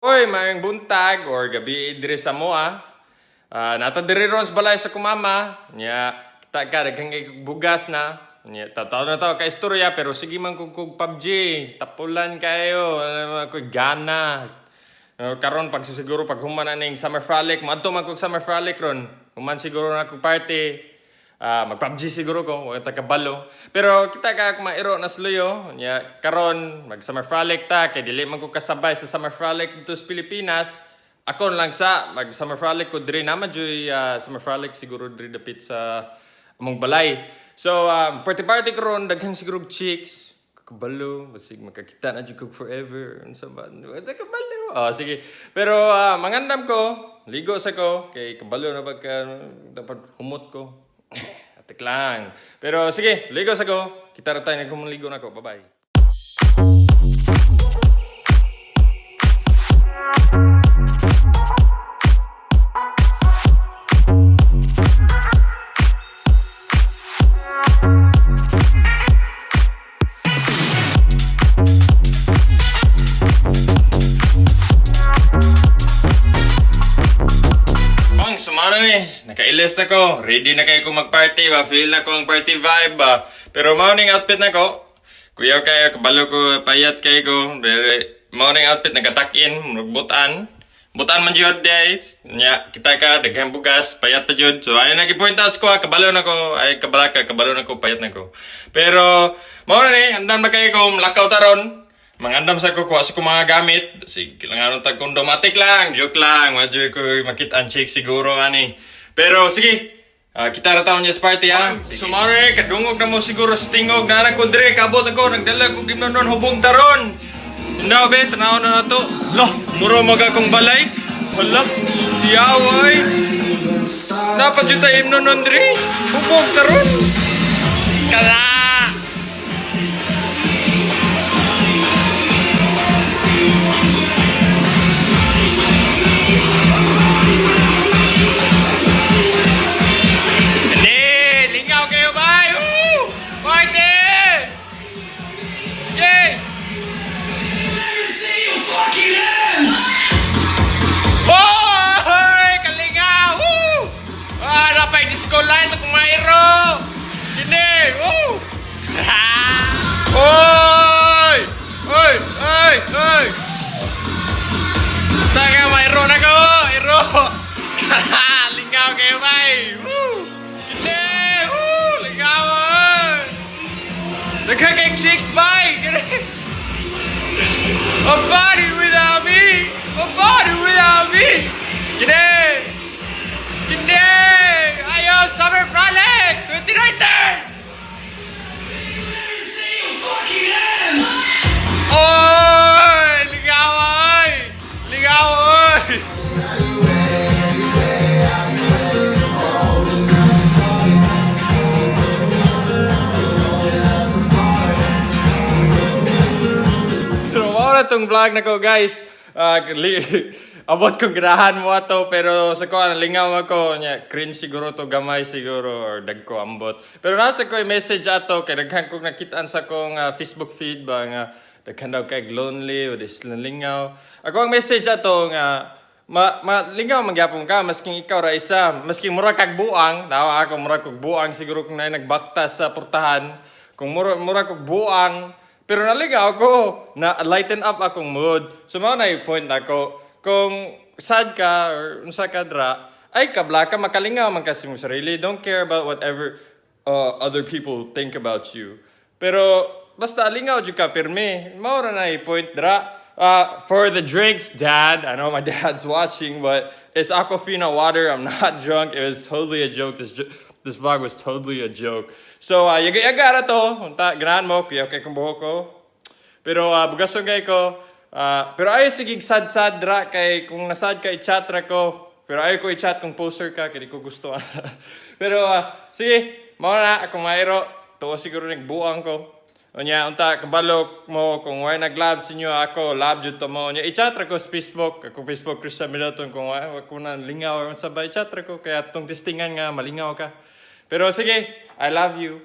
Oy, maayong buntag or gabi diri sa moa. Naa ta diri ron sa balay sa akong mama. Nya, kita ka daghang kay bugas na. Nya, tataw na taw ka istorya pero sige man kog kog PUBG. Tapulan kayo, ako gana. Karon pag siguro pag human na ning summer frolic, moadto man kog summer frolic ron. Human siguro na kog party. Mag PUBG siguro ko, wa ta kabalo. Pero kita ka mairo na sluyo, nya karon mag summer frolic ta kay dili man ko kasabay sa summer frolic dito sa Pilipinas. Ako na lang sa mag summer frolic ko diri naman joy summer frolic siguro diri dapit sa among balay. So party party ko ron, daghan siguro og chicks. Kabalo, basig makakita na jud kog forever. Unsa ba? Wa ta kabalo. Oh, sige. Pero mangandam ko, ligo sa ko kay kabalo na pagka dapat humot ko. Atik lang. Pero sige, ligo sa ko. Kita ra tayo nagkumaligo na ko. Bye-bye. Bang, sumana ni. Nakailis na ko. Ready na kayo kung mag-party ba? Feel na ko ang party vibe ba? Pero mao ning outfit na ko. Kuya kayo, kabalo ko, payat kayo ko. Pero mao ning outfit, nagatakin, butan. Butan man jud day. Nya, kita ka, daghang bugas, payat pa jud. So, ay nagi-point out ko, kabalo na ko. Ay, kabalaka, kabalo na ko, payat na ko. Pero, mao na ni, andam na kayo ko, lakaw taron. Mangandam sa ko, kuha sa ko mga gamit. Sige, kailangan tag kondomatic lang, joke lang. Madyo ko makita ang chick siguro ani. Pero sige, kita ra taon niya sa party ha. Sumare, kadungog na mo siguro sa tingog. Nara ko dire, kabot ako, nagdala ko gimnon hubong taron. Hindi be, tanaw na nato. Lah, muro mag akong balay. Hala, diyaway. Dapat jud tayo imnon diri. Hubong taron. Kala! Hindi! Lingaw kayo ba? Woo! Party! Yay! Hoy! Kalingaw! Woo! Napay disco light akong mairo! Kini! Woo! Oy! Oy! Oy! Oy! Taka, mairo na ko! Iro! Lingaw kayo, bay! Woo! Kini! Woo! Lingaw! Oy! Daghan kay chicks, bay! Kini! A party without me! A party without me! Kini! Kini! Ayo, Summer Frolic! 2019! Oy! Ligaw, oy! Ligaw, oy! Pero mao na tong vlog na ko, guys. Abot kong ganahan mo ato pero sa ko lingaw ako nya, cringe siguro to gamay siguro or dagko ambot. Pero nasa ko message ato kay daghan kong nakitaan sa kong Facebook feed ba nga daghan daw kay lonely o dis lingaw. Ako ang message ato nga ma, ma lingaw man gyapon ka masking ikaw ra isa, masking mura kag buang. Dawa ako mura kog buang siguro kung naay nagbaktas sa portahan, kung mura mura kog buang pero nalingaw ako, na lighten up akong mood. So mao na yung point nako, kung sad ka or unsa ka dra, ay kabla ka, makalingaw man kasi mo sarili. Don't care about whatever other people think about you, pero basta lingaw jud ka pirmi. Mao ra na yung point dra. For the drinks, Dad, I know my dad's watching, but it's Aquafina water. I'm not drunk. It was totally a joke. This vlog was totally a joke. So, yaga yaga ra to. Unta, ganahan mo. Kuya, okay kong buhok ko. Pero bugason kay ko. Pero ayo sige sad-sad ra kay kung nasad ka i-chat ra ko. Pero ayo ko i-chat kung poster ka kay di ko gusto. Pero sige, mao na akong mairo. Tuo siguro nagbuang ko. Unya unta kabalo mo kung way nag-love sa inyo ako, love jud to mo. Unya i-chat ra ko sa Facebook, ako Facebook Christian Middleton, kung wa ko na lingaw or unsa ba, i-chat ra ko kaya tong testingan nga malingaw ka. Pero sige, I love you.